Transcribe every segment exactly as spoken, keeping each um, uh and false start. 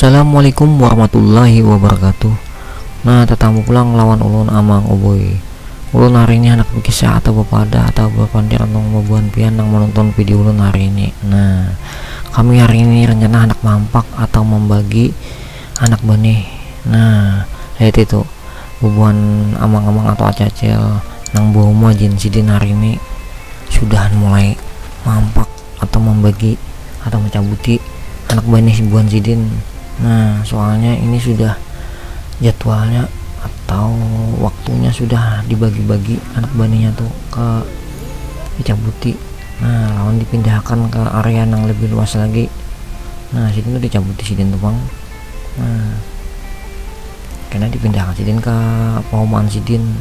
Assalamualaikum warahmatullahi wabarakatuh. Nah, tatamu pulang lawan ulun Amang Uboy. Ulun hari ini handak bakisah atau bapadah atau bapandir tentang bubuhan pian nang menonton video ulun hari ini. Nah, kami hari ini rencana handak mampak atau membagi anak banih. Nah, lihat itu, bubuhan amang-amang atau acil-acil nang bauma jin sidin hari ini sudah mulai mampak atau membagi atau mencabuti anak banih bubuhan sidin. Nah, soalnya ini sudah jadwalnya atau waktunya sudah dibagi-bagi anak banihnya tuh ke dicabuti. Nah, lawan dipindahkan ke area yang lebih luas lagi. Nah, sidin tuh dicabuti sidin tuh, Bang. Nah, kena dipindahkan sidin ke paumaan sidin.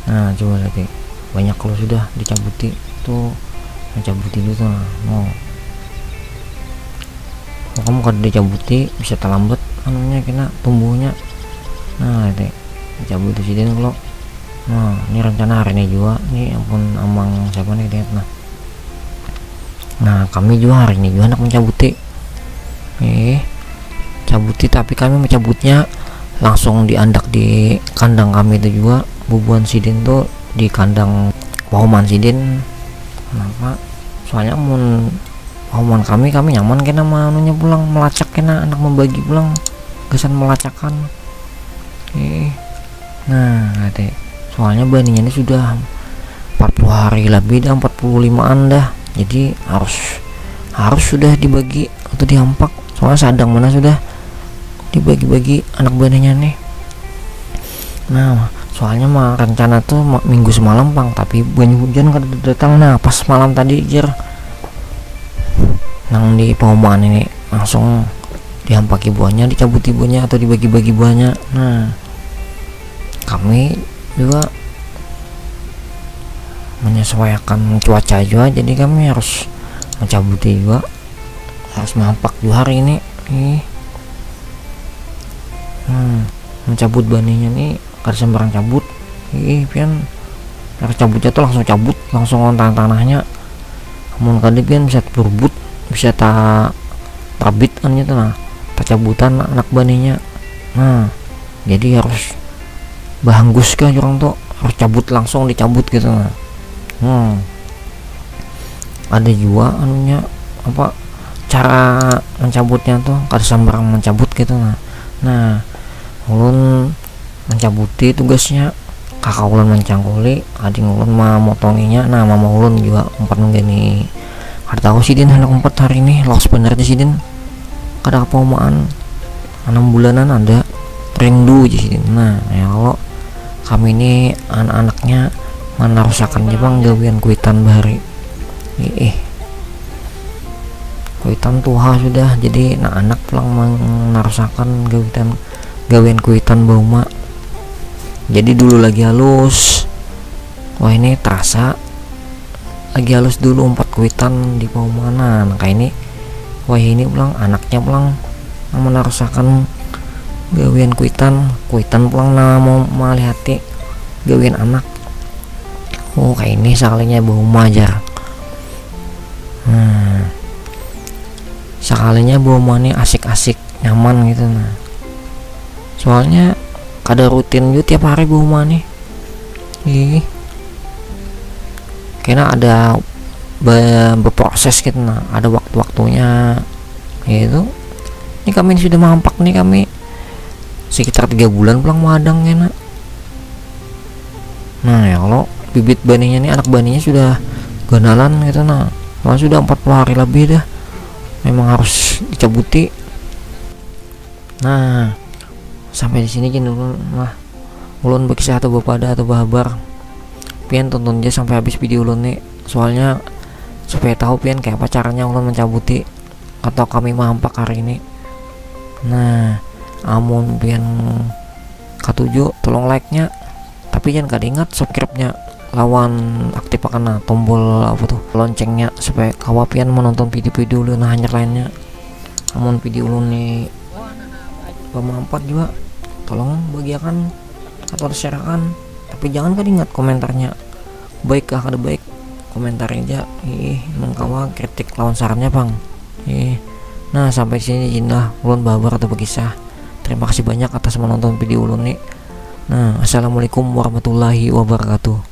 Nah, coba lihat, banyak lo sudah dicabuti tuh, mencabuti dulu tuh. Nah, no, kamu kada dicabuti bisa terlambat anunya, kena tumbuhnya. Nah, itu dicabuti sidin kalau. Nah, ini rencana hari ini juga nih, ampun, amang siapa nih, lihat. Nah, nah, kami juga hari ini juga hendak mencabuti. Eh, cabuti, tapi kami mencabutnya langsung di andak di kandang kami itu juga, bubuhan sidin tuh di kandang paumaan sidin. Kenapa? Soalnya mun paumaan kami, kami nyaman kena manunya pulang, melacak kena anak membagi pulang, kesan melacakan. Eh, nah, nanti soalnya baninya ini sudah empat puluh hari lebih dah, empat puluh limaan dah. Jadi harus harus sudah dibagi atau diampak. Soalnya sadang mana sudah dibagi-bagi anak baninya nih. Nah, soalnya mah rencana tuh minggu semalam, Pang, tapi banyu hujan kada datang. Nah, pas malam tadi, jer, nang di paumaan ini langsung diampaki buahnya, dicabuti buahnya atau dibagi-bagi buahnya. Nah, kami juga menyesuaikan cuaca juga, jadi kami harus mencabuti juga, harus mampak juga hari ini. Ih. Hmm, mencabut banihnya nih kada sembarang cabut. Ih, pian harus cabutnya tuh langsung cabut, langsung lawan tanah-tanahnya. Mun kada, pian bisa berebut, bisa ta tabit anunya tuh, nah, tacabutan anak banihnya. Nah, jadi harus bahanggus kah orang tuh, harus cabut, langsung dicabut gitu, nah. Hmm. Ada juga anunya, apa, cara mencabutnya tuh kada sembarang mencabut gitu, nah. Nah, ulun mencabuti tugasnya, kakak ulun mencangkuli, ading ulun memotonginya. Nah, mama ulun juga umpat menggani. Kada tahu sidin hendak umpat hari ini, los bener di sidin. Kada kepaumaan, enam bulanan ada, rindu aja sidin. Nah, ya kalau kami ini anak-anaknya manarusakan aja, Bang, gawian kuitan bahari. Ih, kuitan tuha sudah, jadi nah anak pulang menarusakan gawian gawian kuitan bauma. Jadi dulu lagi halus, wah, ini terasa lagi halus dulu umpat kuitan di paumanan kayak ini. Wah, ini pulang anaknya pulang menarusakan gawian kuitan, kuitan pulang nama mau malihati gawian anak. Oh, kayak ini sekalinya bauma aja. Hmm. Sekalinya bauma nih asik-asik, nyaman gitu, nah. Soalnya kada rutin juga tiap hari bauma nih. Ih. Kena ada be berproses gitu, nah, ada waktu-waktunya gitu. Ini kami ini sudah mampak nih, kami sekitar tiga bulan pulang madang kena. Nah, ya kalau bibit banihnya nih, anak banihnya sudah ganalan gitu, nah. Soalnya sudah empat puluh hari lebih dah. Memang harus dicabuti. Nah, sampai di sini gin ulun lah. Ulun berkisah atau berpada atau berhabar. Pian tonton aja sampai habis video ulun nih. Soalnya supaya tahu pian kayak apa caranya ulun mencabuti atau kami mampak hari ini. Nah, amun pian katuju, tolong like-nya. Tapi jangan kada ingat subscribe-nya lawan aktifkan nah tombol apa tuh, loncengnya supaya kawa pian menonton video-video ulun hanyar lainnya. Amun video ulun nih bermanfaat juga, tolong bagiakan atau share-kan. Tapi jangan kada ingat komentarnya. Baik kah kada baik, komentar aja. Ih, mengkawa kritik lawan sarannya, Bang. Ih, Nah, sampai di sini jinlah ulun babar atau berkisah. Terima kasih banyak atas menonton video ulun ni. Nah, assalamualaikum warahmatullahi wabarakatuh.